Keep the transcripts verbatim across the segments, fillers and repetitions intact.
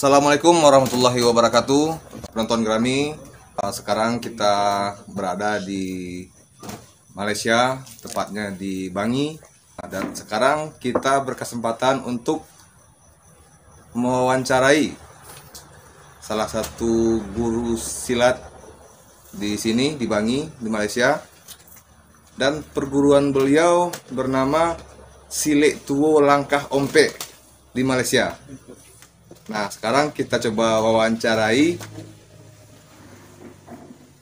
Assalamualaikum warahmatullahi wabarakatuh. Penonton kami, uh, sekarang kita berada di Malaysia, tepatnya di Bangi. Dan sekarang kita berkesempatan untuk mewawancarai salah satu guru silat di sini, di Bangi, di Malaysia. Dan perguruan beliau bernama Silek Tuo Langkah Ompek di Malaysia. Nah, sekarang kita coba wawancarai.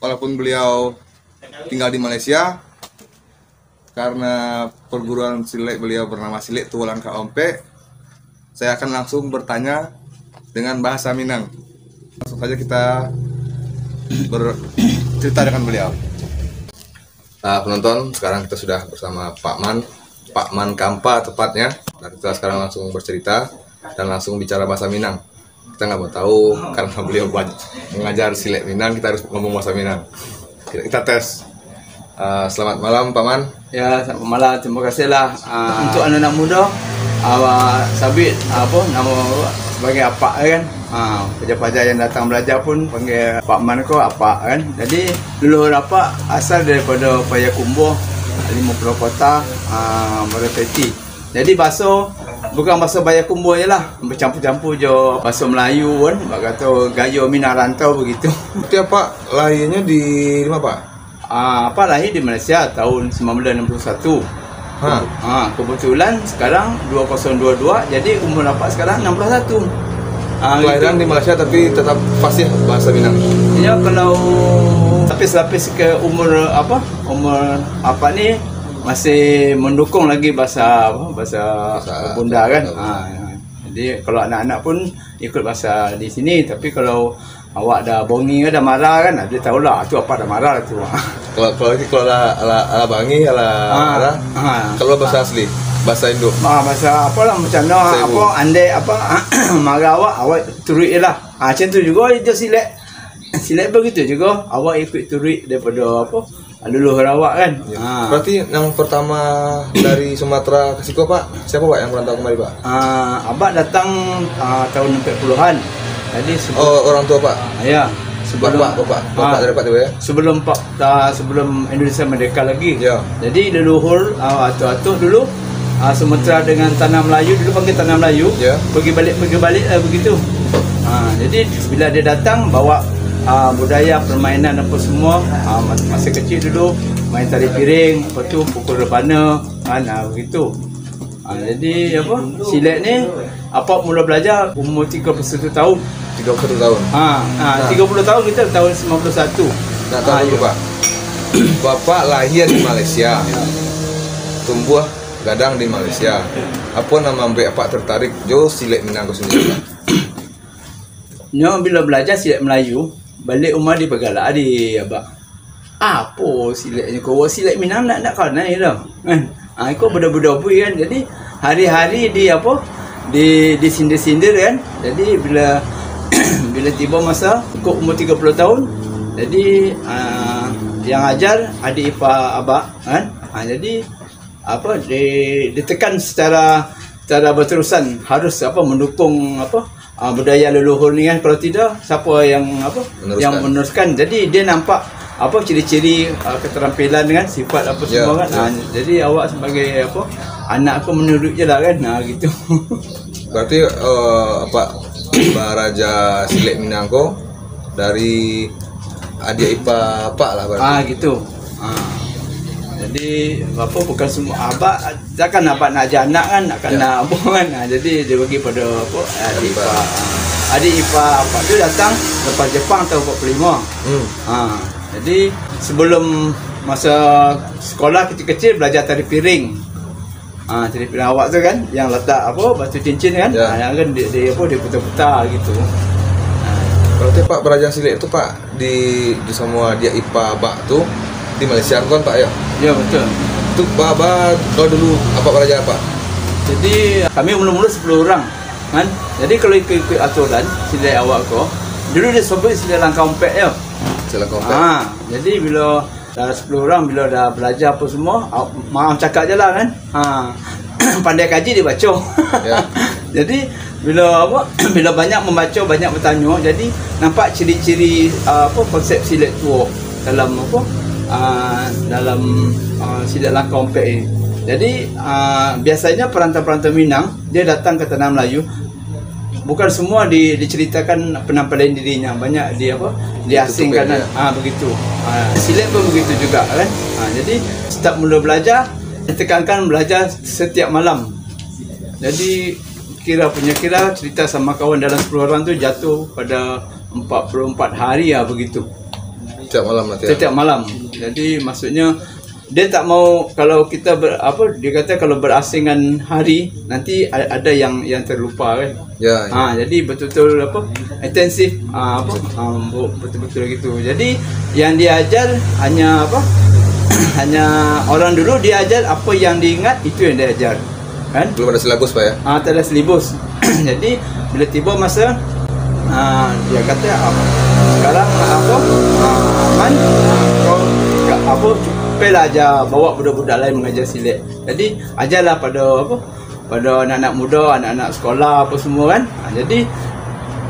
Walaupun beliau tinggal di Malaysia, karena perguruan silat beliau bernama Silek Tuo Langkah Ompek, saya akan langsung bertanya dengan bahasa Minang. Langsung saja kita bercerita dengan beliau. Ah, penonton, sekarang kita sudah bersama Pak Man, Pak Man Kampa tepatnya. Dan kita sekarang langsung bercerita dan langsung bicara bahasa Minang. Kita nggak mau tahu, karena beliau banyak mengajar silek Minang, kita harus ngomong bahasa Minang. Kita, kita tes. Ah, selamat malam, Pak Man. Ya, selamat malam. Terima kasihlah, ah, untuk anak-anak muda, awak sabik, apa, nama awak sebagai apak, kan? Ah, paja-paja yang datang belajar pun panggil Pak Man ko apak, kan? Jadi, leluhur apak asal daripada Payakumbuh, Limo Pulau Kota, ah, Muaro Titi. Jadi, baso, bukan baso Payakumbuh je lah, bercampur-campur jo baso Melayu pun, bak kato gayo Minang rantau begitu. Berarti apak lahirnya di, di mana, Pak? Ah, apak lahir di Malaysia tahun sembilan belas enam puluh satu. Ha. Ah, kebetulan sekarang dua kosong dua dua, jadi umur apak sekarang enam puluh satu. Ah, kelahiran gitu. Di Malaysia tapi tetap fasih bahasa Minang. Ya, kalau lapis-lapis ke umur apa? Umur apak ni masih mendukung lagi bahasa apa? Bahasa, bahasa bunda kan. Bahasa. Ah, ya. Jadi kalau anak-anak pun ikut bahasa di sini, tapi kalau awak dah bongi, dah marah kan, dia tahulah, tu apak dah marah tu. Kalau, kalau, kalau ala, ala, ala bangi, ala, ah, ala, ah, kalau bahasa asli, bahasa Indo. Ah, bahasa apalah, macam mana, apa, andai, apa, marah awak, awak turuik je lah. Ah, macam tu juga je silek. Silek begitu juga, awak ikut turuik daripada, apa, leluhur awak kan. Ya. Ah. Berarti yang pertama dari Sumatera ke siko, Pak, siapa, Pak, yang merantau kemari, Pak? Ah, abak datang, ah, tahun empat puluhan. Jadi sebelum, oh, orang tua, Pak? Ah, ya. Sebelum, bapak, bapak, bapak, ah, dari Pak Dewa, ya? Sebelum Pak, ah, sebelum Indonesia merdeka lagi. Ya. Jadi leluhur, ah, atuak-atuak dulu, ah, Sumatera dengan Tanah Melayu, dulu panggil Tanah Melayu, ya, pergi balik, pergi balik lah begitu. Ah, jadi bila dia datang bawa, ah, budaya permainan apa semua, ah, mas-, masa kecil dulu main tari piring, apa tu, pukul rebana, kan, ah, begitu. Ah, jadi apa, silek ni apak mula belajar umur tiga puluh satu tahun. Tiga puluh satu tahun. Ha, ha, nah. Tiga puluh tahun kita tahun sembilan puluh satu. Nah, tahu dulu, Pak. Bapak lahir di Malaysia. Ya. Tumbuah gadang di Malaysia. Apa nan mambuek apak tertarik jo silek Minang ko sendiri, Pak? Nyo bila belajar silek Melayu, balik rumah dipagalak di abak. Apo silek nyo ko? Silek Minang ndak, ndak kanai doh. Kan? Ha, iko budak-budak bui kan. Jadi hari-hari di apo? Di, disindir-sindir kan. Jadi bila, bila tibo masa kok umur tiga puluh tahun, jadi, ah, yang ajar adik ipar abak kan. Ha, jadi apa, di, ditekan secara, secara berterusan harus, apa, mendukung, apa, ah, budaya leluhur ni kan. Kalau tidak, siapa yang, apa, yang meneruskan. Jadi dia nampak, apa, ciri-ciri, ah, keterampilan kan, sifat apa semua kan. Ah, jadi awak sebagai, apa, anak aku menurut je lah kan. Ah, gitu. Berarti, eh, apa, baraja silek Minang ko dari adik ipa apak lah berarti. Ah, gitu. Ah. Jadi, apa, bukan semua abak, takkan abak nak aja anak kan, nak, kan, nak apa kan. Ah, jadi dia bagi pada apa, adik ipa. Adik ipa apak tu datang lepas Jepang tahun empat puluh lima. Hmm. Ah, jadi sebelum masa sekolah kecil-kecil belajar tari piring. Ah, tari piring awak tu kan, yang letak apa, batu cincin kan. Ya. Ah, yang kan di, di apa, diputar-putar gitu. Ah. Berarti Pak baraja silek tu Pak di, di sama dia ipa abak tu di Malaysia kan Pak ya? Ya, betul. Tu Pak, Pak kalau dulu apa baraja Pak? Jadi kami mula-mula sepuluh orang kan. Jadi kalau ikut-ikut aturan silek awak ko, dulu dia sebut silek langkah ompek ya. Silek langkah ompek. Ah, jadi bila dah sepuluh orang, bila dah belajar apa semua, ah, maaf cakap je lah kan. Ha. Pandai kaji dia baca. Ya. Jadi bila apa, bila banyak membaca, banyak bertanya, jadi nampak ciri-ciri, ah, apa, konsep silek tuo dalam apa, ah, dalam, ah, silek langkah ompek ni. Jadi, ah, biasanya perantau-perantau Minang dia datang ke tanah Melayu, bukan semua di, diceritakan penampilan dirinya, banyak di apa, diasingkan. Ah, begitu. Ah, silek pun begitu juga kan. Ah, jadi setiap mula belajar, ditekankan belajar setiap malam. Jadi kira punya kira, cerita sama kawan dalam sepuluh orang tu jatuh pada empat puluh empat hari ya, begitu. Setiap malam latihan? Setiap malam. Jadi maksudnya dia tak mau kalau kita ber, apa, dia kata kalau berasingan hari, nanti a-, ada yang, yang terlupa kan. Ya, ya. Ha, jadi betul-betul apa, intensif, ha, apa, ha, bu-, betul-betul gitu. Jadi yang diajar hanya apa, hanya orang dulu diajar apa yang diingat, itu yang diajar. Kan? Belum ada silabus, Pak, ya? Ah, tak ada silabus. Jadi bila tiba masa, ah, dia kata, ah, sekarang apa, ah, Aman, ah, kau ka-, apa, pailah aja bawa budak-budak lain mengajar silek. Jadi ajarlah pada apa, pada anak-anak muda, anak-anak sekolah apa semua kan. Ah, jadi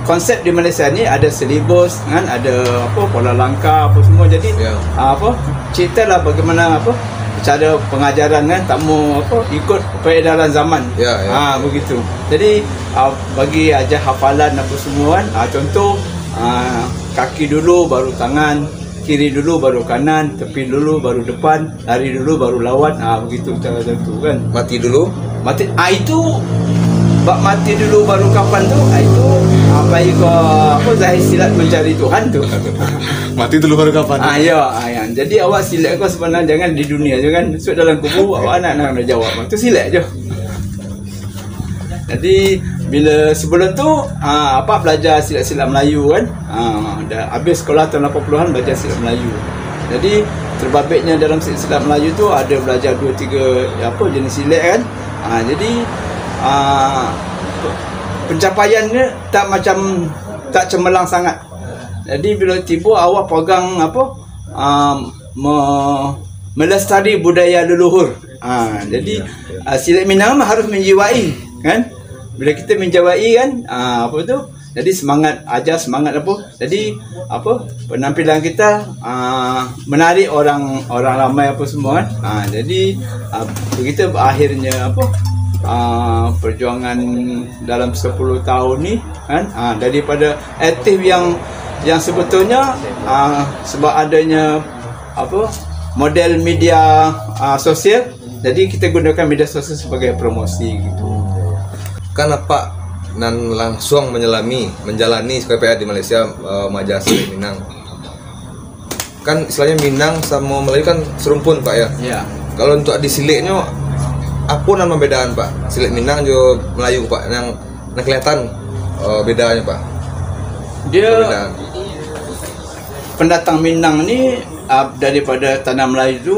konsep di Malaysia ni ada silabus kan, ada apa, pola langkah apa semua. Jadi, ya, ah, apa, ceritalah bagaimana apa cara pengajaran kan, tak mau apa, ikut peredaran zaman. Ya, ya. Ah, begitu. Jadi, ah, bagi aja hafalan apa semua kan. Ah, contoh, ah, kaki dulu baru tangan, kiri dulu baru kanan, tepi dulu baru depan, lari dulu baru lawan. Ah, begitu cara tu kan. Mati dulu? Mati, ah, itu bak mati dulu baru kapan tu? Ah, itu apa iko apa, Zahir Silat Mencari Tuhan tu. Mati dulu baru kapan? Ah, ya, ah, ya. Jadi awak silek ko sebenarnya jangan di dunia je kan. Masuk dalam kubur, awak nak, nak, nak jawab. Tu silek je. Jadi bila sebelum tu, ah, apa, belajar silek-silek Melayu kan. Ah, dah habis sekolah tahun lapan puluhan belajar silek Melayu. Jadi terbabitnya dalam silek-silek Melayu tu ada belajar dua tiga apa jenis silek kan. Ah, jadi, ah, pencapaiannya tak macam, tak cemerlang sangat. Jadi bila tiba awak pegang apa, ah, me-, melestari budaya leluhur. Ah, jadi, ah, silek Minang mah harus menjiwai kan. Bila kita menjiwai kan, ah, apa tu? Jadi semangat aja, semangat apa? Jadi apa, penampilan kita, ah, menarik orang, orang ramai apa semua kan. Ah, jadi, ah, begitu akhirnya apa, ah, perjuangan dalam sepuluh tahun ni kan, ah, daripada aktif yang, yang sebetulnya, ah, sebab adanya apa, model media, ah, sosial, jadi kita gunakan media sosial sebagai promosi gitu. Kan apak nan langsuang manyalami, manjalani sakali di Malaysia, eh, maja silek Minang. Kan istilahnya Minang samo Melayu kan serumpun, Pak, ya? Ya. Kalau untuk di sileknyo, apo nan mambedaan, Pak? Silek Minang jo Melayu, Pak, yang, yang kelihatan, eh, bedanya, Pak? Dia perbedaan. Pendatang Minang ni, ah, daripada tanah Melayu tu,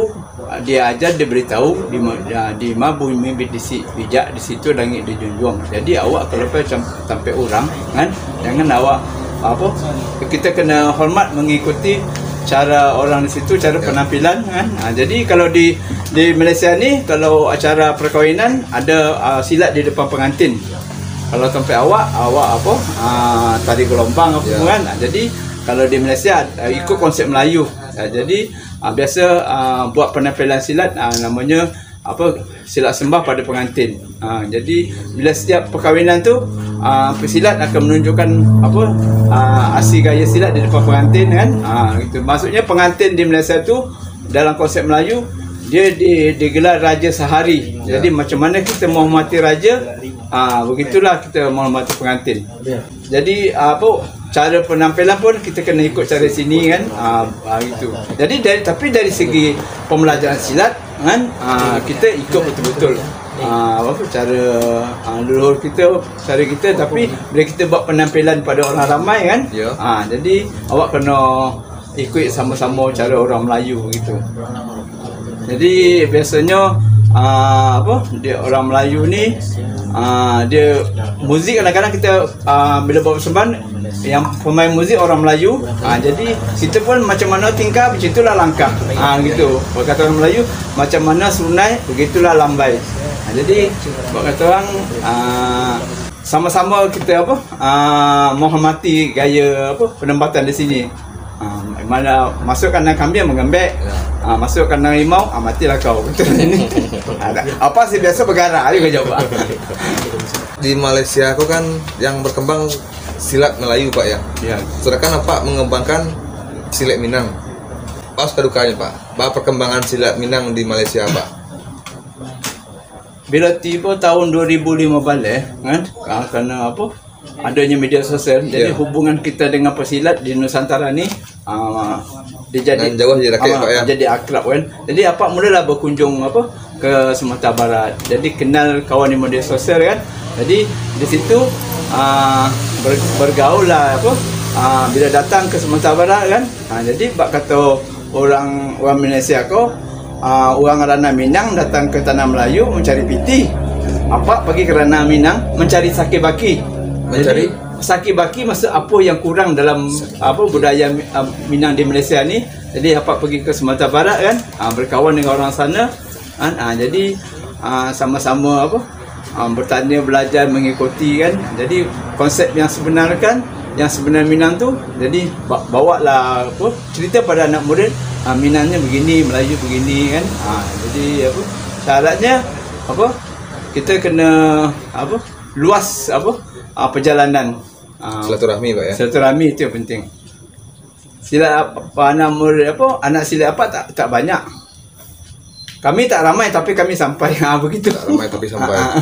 dia aja diberitahu di ma-, ya, di ma bumi di si-, pijak, di situ langit dijunjung. Jadi awak kalau pai cam-, tampek urang kan, jangan awak apa, kita kena hormat mengikuti Cara orang di situ, cara Ya. penampilan, kan. Ha, jadi kalau di, di Malaysia ni, kalau acara perkahwinan, ada, ah, silat di depan pengantin. Kalau tampek awak, awak apa, ah, tari gelombang apa Ya. kan. Ha, jadi kalau di Malaysia, ah, ikut konsep Melayu. Ha, jadi, ah, biasa, ah, buat penampilan silat, ah, namanya apa, silat sembah pada pengantin. Ha, jadi bila setiap perkahwinan tu, ah, pesilat akan menunjukkan apa, ah, aksi gaya silat di depan pengantin, kan. Ha, gitu. Maksudnya pengantin di Malaysia tu dalam konsep Melayu dia di, digelar raja sahari. Ya. Jadi macam mana kita menghormati raja, ah, begitulah kita menghormati pengantin. Ya. Jadi, ah, apa, cara penampilan pun kita kena ikut cara sini, kan. Ah, ah, gitu. Jadi dari, tapi dari segi pembelajaran silat, kan, ah, kita ikut betul-betul, ah, apa, cara, ah, leluhur kita, cara kita, tapi bila kita buat penampilan pada orang ramai, kan. Ya. Ah, jadi awak kena ikut sama-sama cara orang Melayu gitu. Jadi biasanya, ah, apa, dia orang Melayu ni, ah, dia muzik kadang-kadang kita, ah, bila bawa persembahan, yang pemain muzik orang Melayu, ah, jadi kita pun macam mana tingkah, macam itulah langkah. Ah, gitu. Kalau kata orang Melayu, macam mana serunai, begitulah lambai. Ah, jadi buat kata orang, ah, sama-sama kita apa, ah, menghormati gaya apa, penempatan di sini. Ah, mana masuk kandang kambing menggembek, Ya. ah, masuk kandang rimau, ah, matilah kau. Betul ini. Ada apa sih biasa bergarak aja kau jawab. Di Malaysia ko kan yang berkembang silat Melayu, Pak, ya. Ya. Sedangkan Apak mengembangkan silat Minang. Pas ka dukanyo, Pak. Ba perkembangan silat Minang di Malaysia, Pak. Bila tibo tahun dua ribu lima belas, kan, ah, karena apa? Adanya media sosial, jadi Ya. hubungan kita dengan pesilat di Nusantara ni, ah, dia jadi, Nan jauh jadi rakat, ah, Pak, ya? jadi akrab, kan. Jadi Apak mulalah berkunjung apa, ke Sumatera Barat. Jadi kenal kawan di media sosial, kan. Jadi di situ, ah, ber-, bergaul lah apa, ah, bila datang ke Sumatera Barat, kan. Ha, jadi bak kato orang, orang Malaysia ko, ah, orang Ranah Minang datang ke Tanah Melayu mencari pitih. Apak pergi ke Ranah Minang mencari saki baki. Mencari? Jadi, saki baki maksud apa yang kurang dalam apa budaya, ah, Minang di Malaysia ni. Jadi apak pergi ke Sumatera Barat kan, ah, berkawan dengan orang sana. Kan? Ah, jadi, ah, sama-sama apa, ah, bertanya, belajar, mengikuti kan. Jadi konsep yang sebenarkan, yang sebenar Minang tu, jadi ba-, bawalah apa, cerita pada anak murid, ah, Minangnya begini, Melayu begini kan. Ah, jadi apa, syaratnya apa, kita kena apa, luas apa, ah, perjalanan. Ah, Silaturahmi, Pak, ya? Silaturahmi itu yang penting. Sila apa, anak murid apa, anak silat apa tak, tak banyak. Kami tak ramai tapi kami sampai. Ha, begitu. Tak ramai tapi sampai. Ha, ha.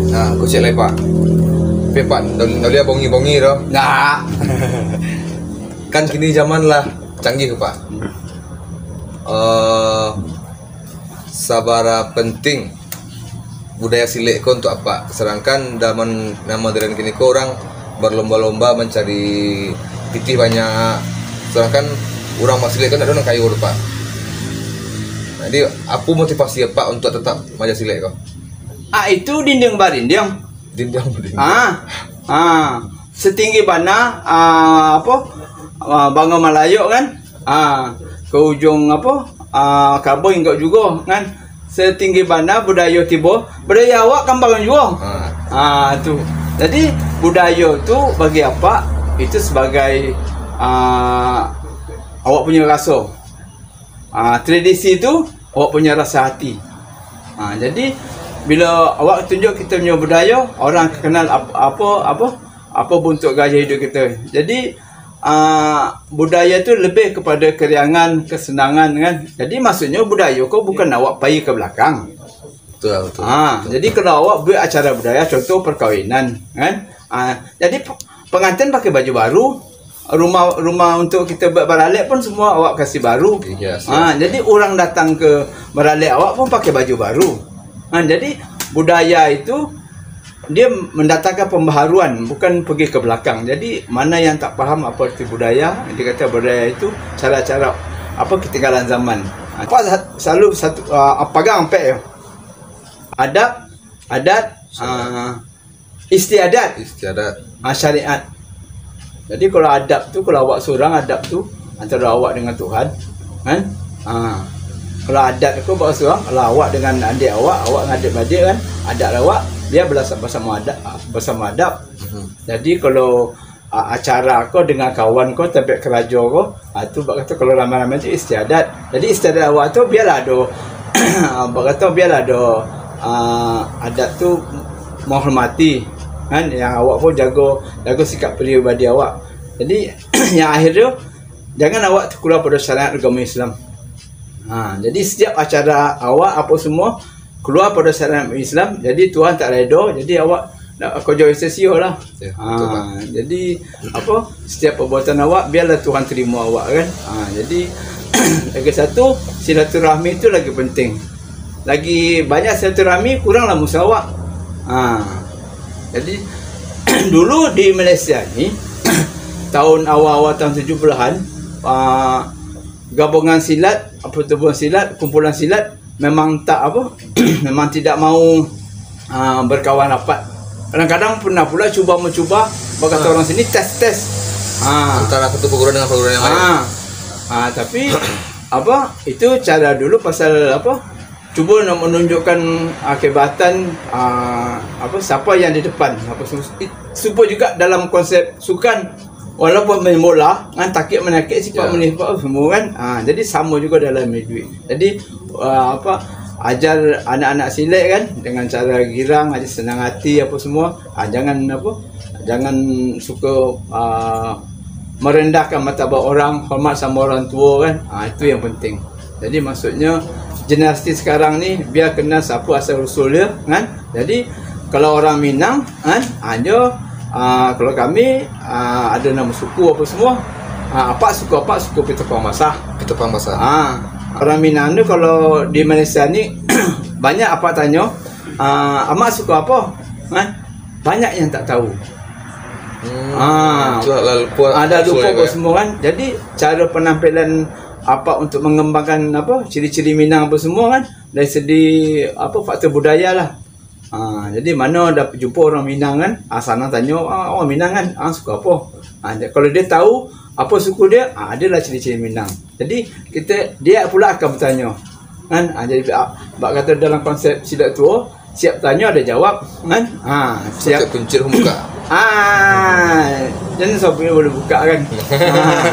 Nah, aku cek lai, Pak. Tapi, Pak, dah, dah lihat bongi-bongi tu. Nah. Kan kini zaman lah canggih, Pak. Eh, sabara penting budaya silek ko untuk apak? Sedangkan zaman, zaman modern kini ko orang berlomba-lomba mencari pitih banyak. Sedangkan urang basilek ko ndak ado nan kayo tu, Pak. Jadi, apo motivasi apak untuk tetap maaja silek ko? Ah, itu dinding barindiang. Dinding barindiang. Ah, ah, setinggi bana, ah, apo, ah, bangau malayok kan? Ah, ke ujung apo? Ah, kabun inggok jugo kan? Setinggi bana budayo tibo, budayo awak kambang juo. Ah. Ah, tu. Jadi, budayo tu bagi apak itu sebagai, ah, awak punyo raso. Ah, tradisi tu awak punyo raso hati. Ah, jadi, bila awak tunjuk kito punyo budayo, orang akan kenal ap-, apo, apo, apo bentuk gaya hidup kito. Jadi, ah, budaya tu lebih kepada keriangan, kesenangan, kan. Jadi, maksudnyo budayo ko bukan awak pai ke belakang. Betul, betul. Ah, betul. Jadi, kalau awak buat acara budaya, contoh perkahwinan, kan. Ah, jadi, pe-, pengantin pakai baju baru, rumah, rumah untuk kita buat baralek pun semua awak kasih baru. Iya, siap. Ah, jadi, orang datang ke baralek awak pun pakai baju baru. Ah, jadi, budaya itu dia mendatangkan pembaharuan, bukan pergi ke belakang. Jadi, mana yang tak faham apa arti budaya, dia kata budaya itu cara-cara apa ketinggalan zaman. Apa sa-, selalu satu, ah, pagang ampek ya. Adab, adat, ah, istiadat. Istiadat. Ah, syariat. Jadi kalau adab tu, kalau awak surang adab tu antara awak dengan Tuhan, kan? Ha. Kalau adat ko bak surang, kalau awak dengan adik awak, awak dengan adik-adik kan, adat awak, bia bala-, basamo adab, basamo adab. Mhm. Jadi kalau, a-, acara ko dengan kawan ko, tampek karajo ko, ha, tu bak kato kalau ramai-ramai tu istiadat. Jadi istiadat awak tu bialah ado, bak kato bialah ado, a, adat tu menghormati, kan? Yang awak pun jago, jago sikap pribadi awak. Jadi yang akhir tu, jangan awak tu keluar pada syariat agama Islam. Ha, jadi setiap acara awak apa semua keluar pada syariat Islam, jadi Tuhan tak reda, jadi awak nak kerja sia-sia lah. Ya, ha, betul, Pak. Jadi apa, setiap perbuatan awak biarlah Tuhan terima awak kan. Ha, jadi lagi satu, silaturahmi itu lagi penting. Lagi banyak silaturahmi, kuranglah musawarah. Ha. Jadi dulu di Malaysia ni tahun awal-awal tahun tujuh puluhan, ah, gabungan silat, pertubuhan silat, kumpulan silat memang tak apa, memang tidak mau, ah, berkawan rapat. Kadang-kadang pernah pula cuba mencuba, bak kato orang sini, tes-tes. Ah. Antara satu perguruan dengan perguruan yang lain. Ah. Ah, tapi apa, itu cara dulu pasal apa, cuba nak menunjukkan, ah, kehebatan, ah, apa, siapa yang di depan, apa semua. It-, serupa juga dalam konsep sukan. Walaupun main bola, kan, takik manakik, sipak manimpak, semua kan. Ah, jadi sama juga dalam main duit. Jadi, ah, apa, ajar anak-anak silek kan dengan cara girang, ajar senang hati apa semua. Ah, jangan apa, jangan suka, ah, merendahkan martabat orang, hormat sama orang tua kan. Ah, itu yang penting. Jadi maksudnya generasi sekarang ni biar kenal siapa asal usul dia kan. Jadi kalau orang Minang kan, hanya, ah, kalau kami, ah, ada nama suku apa semua. Ah, apak suku apak, suku Pitapang Basah. Pitapang Basah. Ah, orang Minang tu kalau di Malaysia ni banyak apak tanyo, ah, "Amak suku apa?" Kan? Banyak yang tak tahu. Hmm, ah, itulah lah lupa ada usul lupa dia, apa Pak? Semua kan. Jadi cara penampilan apak untuk mengembangkan apa, ciri-ciri Minang apa semua kan, dari segi apa, faktor budaya lah. Ha, jadi mana ada jumpa orang Minang kan, ah, sana tanyo, ah, orang Minang kan, ah, suka apa? Ha, ja-, kalau dia tahu apa suku dia, ah, adalah ciri-ciri Minang. Jadi kita, dia pula akan bertanya kan. Ah, jadi, ah, bak kato dalam konsep silat tuo, siap tanyo ada jawab kan. Ha, siap. Siap kuncir buka. Ah, jangan sampai boleh buka kan. Ah,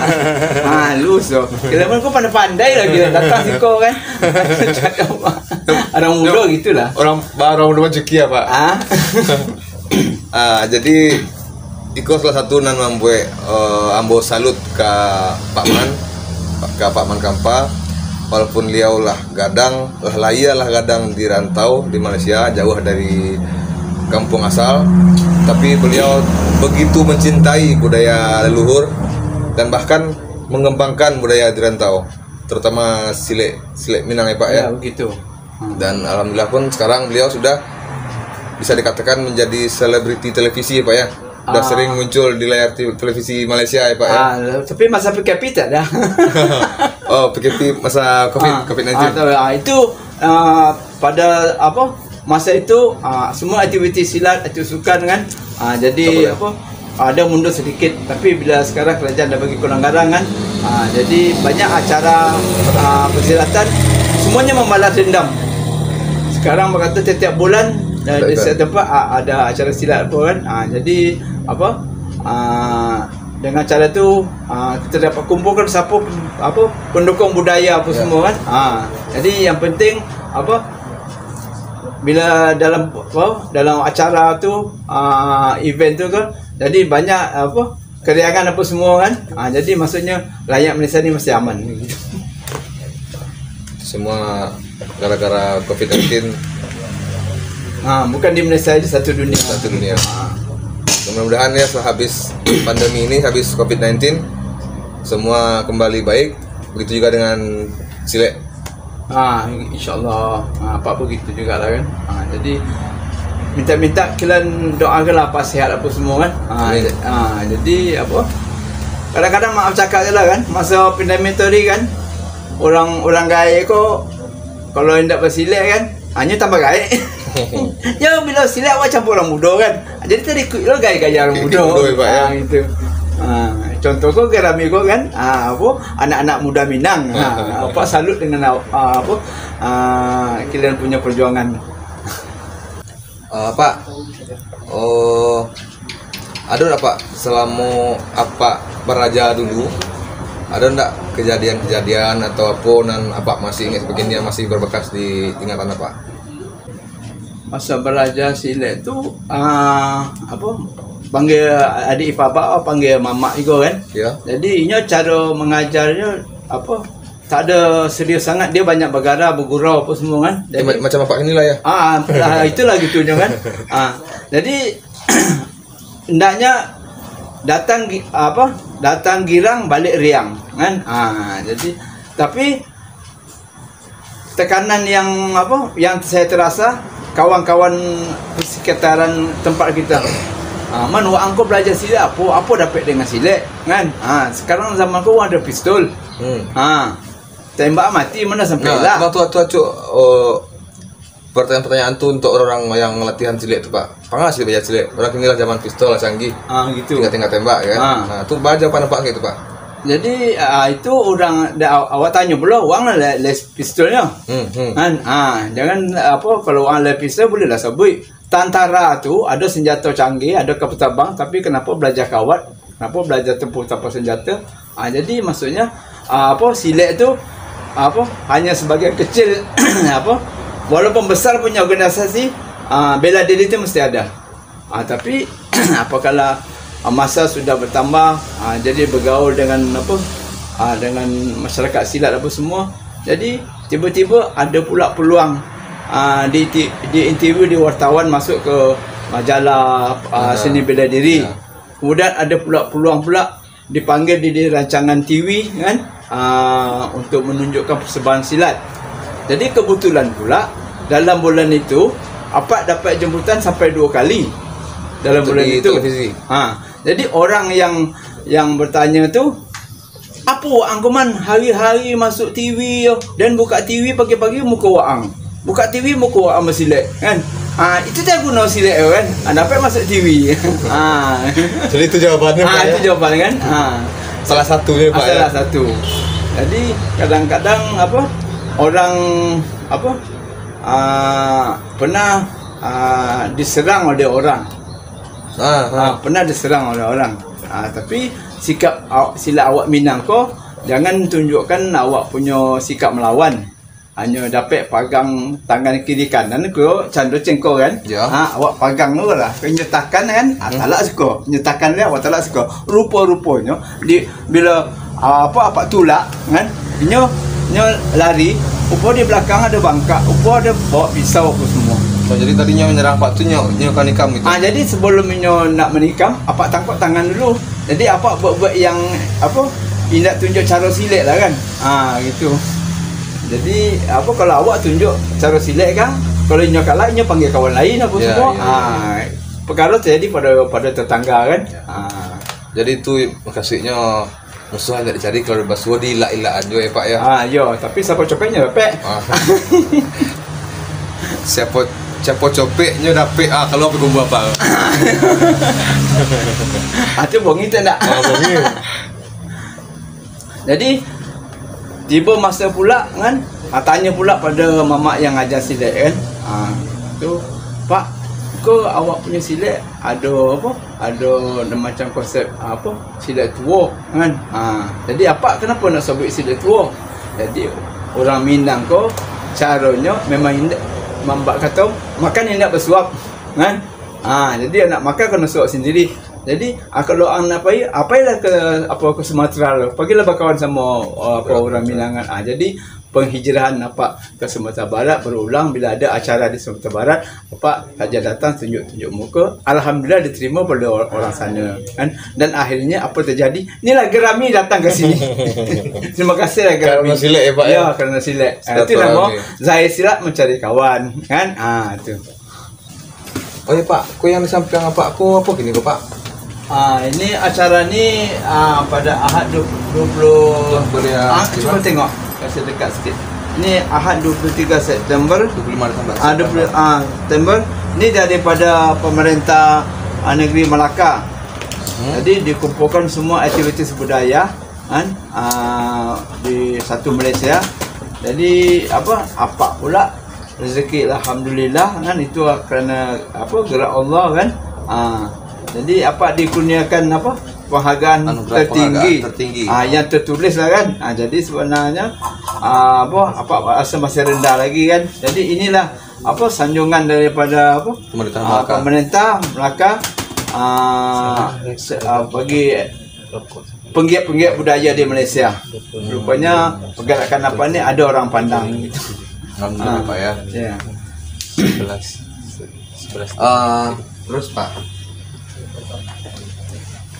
ah, lu so. Kira pun kau pandai-pandai lagi datang siko kan. Orang muda gitulah. Orang, orang muda rezeki ya, Pak? Ah. Ah, jadi iko salah satu nan mambuek, eh, ambo salut ka Pak Man, ka Pak Man Kampa. Walaupun liau lah gadang, lah lahia lah gadang di rantau di Malaysia, jauah dari kampung asal, tapi beliau begitu mencintai budaya leluhur dan bahkan mengembangkan budaya di rantau, terutama silek, silek Minang ya, Pak, ya? Ya, begitu. Hmm. Dan alhamdulillah pun sekarang beliau sudah bisa dikatakan menjadi selebriti televisi, Pak, ya? Sudah, ah, sering muncul di layar te-, televisi Malaysia ya, Pak, ya? Ah, tapi masa P K P tak ada. Oh, P K P masa COVID, ah, COVID nineteen. Ah, tahu, ah, itu, ah, pada apa, masa itu, ah, semua aktiviti silat, aktiviti sukan kan. Ah, jadi tak boleh. Apa, ada mundur sedikit, tapi bila sekarang kerajaan dah bagi kelonggaran kan, ah, jadi banyak acara, ah, persilatan semuanya membalas dendam. Sekarang bak kato tiap-tiap bulan, eh, di setiap tempat, ah, ada acara silat apa kan. Ah, jadi apa, ah, dengan cara tu, ah, kita dapat kumpulkan siapa apa, pendukung budaya apa semua kan. Ah, jadi yang penting apa, bila dalam apa, dalam acara tu, ah, event tu kan, jadi banyak apa, keriangan apa semua kan. Ah, jadi maksudnya rakyat Malaysia ni masih aman. Semua gara-gara COVID nineteen. Ah, bukan di Malaysia aja, satu dunia. Satu dunia. Ah. Mudah-mudahan ya sehabis pandemi ini, habis COVID nineteen, semua kembali baik. Begitu juga dengan silek. Ah, insyaallah. Ah, apa begitu jugalah kan. Ah, jadi minta-minta kalian doakanlah apa sihat apa semua kan. Ah, amin. Ja-, ah, jadi apa? Kadang-kadang maaf cakap je lah kan, masa pandemik tadi kan, orang, orang gaek ko kalau indak basilek kan, hanya tambah gaek. Ya, bila silek awak campur orang muda kan. Jadi tadi ikut lo gaya-gaya orang muda. Ikut muda, Pak, ya. Ah, gitu. Ah, contoh ko Gerami ko kan, ah, apa, anak-anak muda Minang. Ah, Apak salut dengan, ah, apa, ah, kalian punya perjuangan. Ah, Pak, oh, ado ndak, Pak, selamo Apak baraja dulu, ado ndak kejadian-kejadian atau apo nan Apak masih ingat, mungkin yang masih berbekas di ingatan Apak? Masa baraja silek tu, ah, apa, panggil adik ipar Apak, panggil mamak iko kan. Ya. Jadi inyo caro mangajarnyo apa, tak ada serius sangat, dia banyak bagara, bagurau apa semua kan. Eh, ma- macam Apak kini lah ya. Ah, ah, itulah gitunya kan. Ah, jadi hendaknya datang gi- apa, datang girang balik riang kan. Ah, jadi tapi tekanan yang apa, yang saya terasa, kawan-kawan sekitaran tempat kita. Ah, man, wak angko belajar silek apo, apo dapek dengan silek kan. Ah, sekarang zaman ko ada pistol. Hmm. Ah, tembak mati, mana sampai Nah, lah. Abang tu, tu acuk, oh, pertanyaan-pertanyaan tu untuk orang yang latihan silek tu, Pak. Pangah silek, belajar silek. Orang kini lah zaman pistol lah canggih. Ah, gitu. Tinggal-tinggal tembak kan. Ah. Nah, tu baraja pandai Apak gitu, Pak. Jadi ah, itu orang da- awak tanyo pulo, wak lah les, les pistolnyo. Hmm, hmm. Kan? Ah, jangan apa, kalau wak les pistol bolehlah sabuik. Tantara tu ada senjata canggih, ada kapal terbang, tapi kenapa belajar kawat? Kenapa belajar tempur tanpa senjata? Ah, jadi maksudnya ah, apa, silek tu apa, hanya sebagian kecil apa, walaupun besar punya organisasi, ah, bela diri tu mesti ada. Ah, tapi apabila ah, masa sudah bertambah, ah, jadi bergaul dengan apa, ah, dengan masyarakat silat apa semua. Jadi tiba-tiba ada pula peluang ah, di di interview di wartawan, masuk ke majalah ah, Ah, seni bela diri. Ya. Kemudian ada pula peluang pula dipanggil di, di rancangan T V kan, ah, untuk menunjukkan persembahan silat. Jadi kebetulan pula dalam bulan itu Apak dapat jemputan sampai dua kali dalam Untuk bulan di itu. Televisi. Ha, jadi orang yang yang bertanya tu, "Apo wak angko man hari-hari masuk T V yo, dan buka T V pagi-pagi muko wak ang. Buka T V muko wak ang basilek," kan? Ah, itu dah guno silek tu kan. Ah, dapat masuk T V. Ah. Jadi itu jawabannya, Ah, Pak, itu ya? Jawapan kan. Ah. Salah satunya, Ah, Pak, ya? Salah satu. Jadi kadang-kadang apa, orang apa ah, pernah ah, diserang oleh orang. Ah, ah. Ah, pernah diserang oleh orang. Ah, tapi sikap aw- silek awak Minang ko, jangan tunjukkan awak punyo sikap melawan. Hanyo dapek pagang tangan kiri kanan ko, cando cengko kan. Ya. Ha, awak pagang tu lah. Nyetakan kan, ha, Hmm. talak siko. Nyetakan dia, awak talak siko. Rupo-ruponyo, di, bila, ah, apa, Apak tulak kan, inyo, inyo lari, upo di belakang ada bangkak, upo ada bawa pisau apa semua. Oh, jadi tadinya menyerang Apak tu nyo, nyo kan nikam gitu. Ah, jadi sebelum inyo nak menikam, Apak tangkok tangan dulu. Jadi Apak buat-buat yang apa, indak tunjuk caro silek lah kan. Ah, gitu. Jadi apa, kalau awak tunjuk caro silek kan, kalau inyo kalah, inyo panggil kawan lain apa Ya, semua. Ya, ya. Ah, perkara terjadi pada pada tetangga kan. Ah. Jadi tu maksudnya musuh yang tak dicari kalau basuo diilak-ilak aja ya, Pak, ya. Ah, yo, tapi siapa copeknya dapek. Ah. Siapa siapa copeknya dapek ah kalau pergi kubu apa. Ah, tu bongi tu ndak? Ah, bongi. Jadi tiba masa pula kan, ah, tanya pula pada mamak yang ajar silek kan. Ah, tu, "Pak, ko awak punya silek ado apa? Ado macam konsep apa? Silek tuo kan." Ah, jadi Apak kenapa nak sabuik silek tuo? Jadi orang Minang ko caronyo memang indak, mambak kato, makan indak basuap kan. Ah, jadi nak makan kena suap sendiri. Jadi, ah, kalau ang nak pai, ah, pailah ke apa, ke Sumatera tu. Pagilah bakawan sama ah, apa, orang Minang kan. Ah, jadi penghijrahan Apak ke Sumatera Barat berulang, bila ada acara di Sumatera Barat, Apak saja datang tunjuk-tunjuk muka. Alhamdulillah diterima oleh or- orang sana kan. Dan akhirnya apa terjadi? Inilah Gerami datang ke sini. Terima kasih lah Gerami. Karena silek ya, Pak, ya? Ya, karena silek. Ah, itu Silaturahmi. Nama Zahir Silek Mencari Kawan kan. Ah, tu. Oh ya, Pak, ko yang di samping Apak ko apa kini ko, Pak? Ah, ini acara ni ah, pada Ahad dua puluh. Boleh, ah, Ah, cuba. Cuba tengok. Kasih dekat sikit. Ini Ahad dua puluh tiga September. Dua puluh lima Desember. Ah, dua puluh ah, September. Ini daripada pemerintah ah, negeri Melaka. Hmm. Jadi dikumpulkan semua aktivitas budaya, kan, ah, di satu Malaysia. Jadi apa, apak pula rezeki, alhamdulillah, kan, itu kerana apa, gerak Allah, kan. Ah, jadi apak dikurniakan apa, penghargaan Anugerah tertinggi. Penghargaan tertinggi. Ah, yang tertulis lah, kan. Ah, jadi sebenarnya, ah, apa, apak rasa masih rendah lagi, kan. Jadi inilah apa, sanjungan daripada apa, Pemerintah ah, Melaka. Pemerintah Melaka, ah, se-, ah, bagi penggiat-penggiat budaya di Malaysia. Rupanya pergerakan apa ni ada orang pandang gitu. Alhamdulillah, Ah, Pak, ya. Ya. Sebelas. Sebelas. Ah, terus, Pak,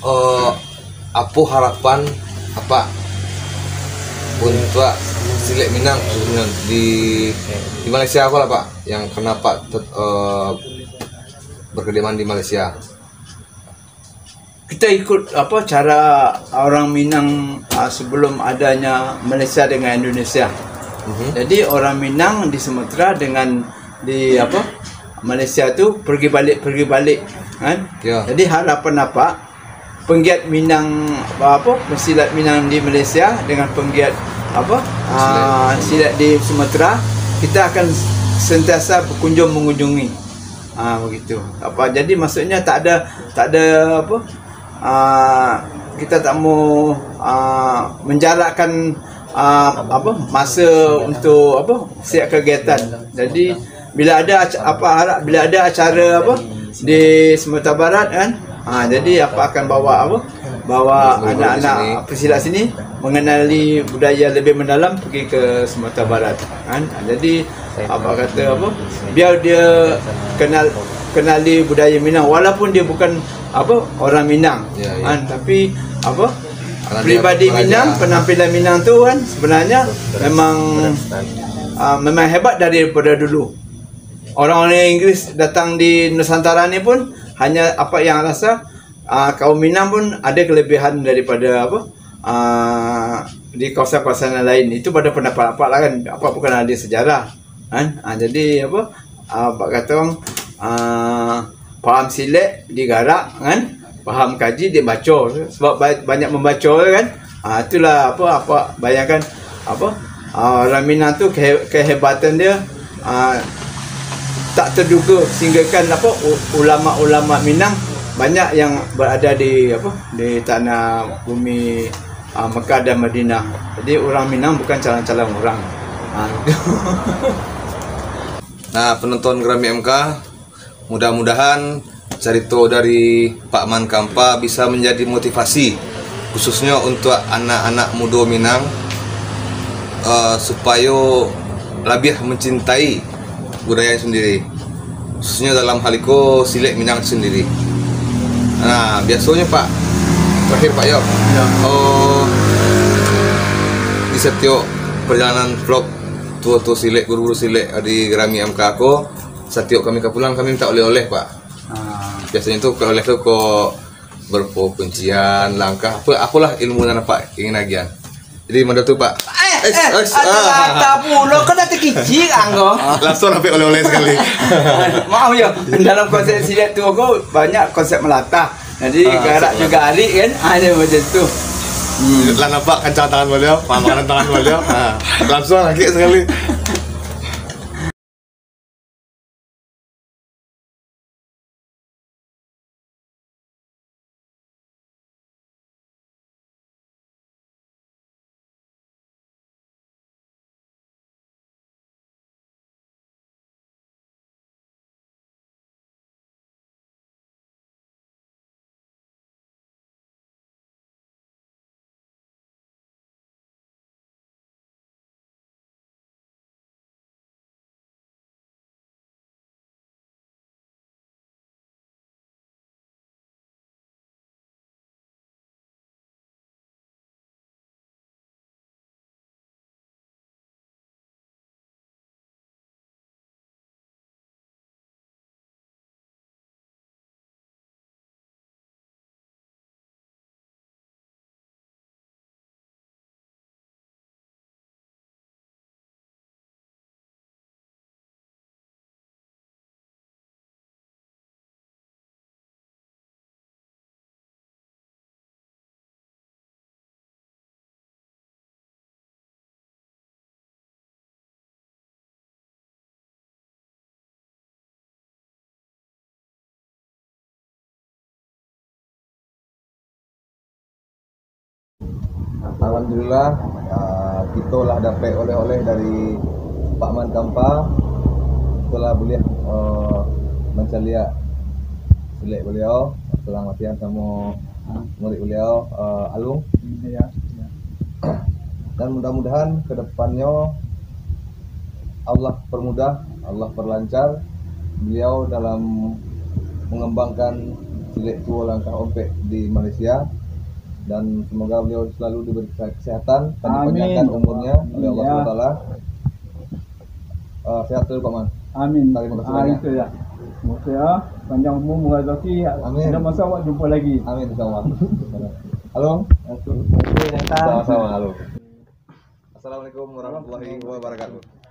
eh, apa harapan Apak untuk silek Minang khususnya di, di Malaysia ko lah, Pak, yang karena Apak tet-, eh, berkediaman di Malaysia? Kita ikut apa, cara orang Minang, ah, sebelum adanya Malaysia dengan Indonesia. Mhm. Jadi orang Minang di Sumatera dengan di apa, Malaysia tu pergi balik, pergi balik, kan? Ya. Jadi harapan apak, penggiat Minang, apa, pesilat Minang di Malaysia dengan penggiat apa, ah, silat di Sumatera, kita akan sentiasa berkunjung mengunjungi. Ah, begitu. Apa, jadi maksudnya tak ada, tak ada apa, ah, kita tak mau, ah, menjarakkan, ah, apa, masa untuk apa, setiap kegiatan. Jadi bila ada ac-, apa, harap bila ada acara apa di Sumatera Barat, kan, ah, jadi apa akan bawa apa, bawa anak-anak pesilat sini mengenali budaya lebih mendalam pergi ke Sumatera Barat, kan. Ah, jadi apa kata apa, biar dia kenal, kenali budaya Minang walaupun dia bukan apa, orang Minang. Ya, ya. Kan, tapi apa, peribadi Minang, penampilan Minang tu kan sebenarnya memang, ah, memang hebat daripada dulu. Orang-orang Inggris datang di Nusantara ni pun hanya apa yang rasa, ah, kaum Minang pun ada kelebihan daripada apa, ah, di kawasan-kawasan yang lain. Itu pada pendapat apak lah kan. Apak bukan ahli sejarah, kan? Ah, jadi apa, ah, apak kata orang, ah, paham silek digarak, kan? Paham kaji dibaco. Sebab ba-, banyak membaco, kan? Ah, itulah apa, apa bayangkan apa, ah, orang Minang tu kehe-, kehebatan dia, ah, tak terduga sehingga kan apa, u-, ulama-ulama Minang banyak yang berada di apa, di tanah bumi, ah, Mekah dan Madinah. Jadi orang Minang bukan calon-calon orang. Ah, gitu. Nah, penonton Gerami M K, mudah-mudahan carito dari Pak Man Kampa bisa menjadi motivasi, khususnya untuk anak-anak mudo Minang, eh, supayo labiah mencintai budaya sendiri, khususnya dalam hal iko silek Minang sendiri. Nah, biasanya, Pak, terakhir, Pak, yo. Ya. Oh, di setiap perjalanan vlog tuo-tuo silek, guru-guru silek di Gerami M K ko, satiok kami ka pulang, kami minta oleh-oleh, Pak. Ah. Biasanya tu oleh-oleh tu ko berupa kuncian, langkah, apa, apalah ilmu nan Apak ingin agian. Jadi, mode tu, Pak. Eh, eh, eh, eh, ah. Ata-ata pulo, kan dah terkicik, anggo. Langsung dapat oleh-oleh sekali. Maaf yo, dalam konsep silek tu ko banyak konsep melatah. Jadi, ah, garak juga arik kan, ada macam tu. Hmm. Lah nampak kencang tangan baliau, makanan tangan baliau. Ha, langsung lagi sekali. Alhamdulillah, ah, kito lah dapek oleh-oleh dari Pak Man Kampa. Kito lah buliah, ah, mancaliak silek baliau, salang latihan samo murid baliau, ah, Alung. Ya, ya. Dan mudah-mudahan ke depannyo Allah permudah, Allah perlancar beliau dalam mengembangkan silek tuo langkah ompek di Malaysia, dan semoga beliau selalu diberi kesehatan dan dipanjangkan umurnya oleh Allah Subhanahu Wa Taala. Ah, sehat selalu, Pak Man. Amin. Terima kasih banyak. Itu ya. Semoga ya, panjang umur, murah rezeki. Amin. Ada masa awak jumpa lagi. Amin, insyaallah. Halo. Oke, datang. Sama-sama, halo. Assalamualaikum warahmatullahi wabarakatuh.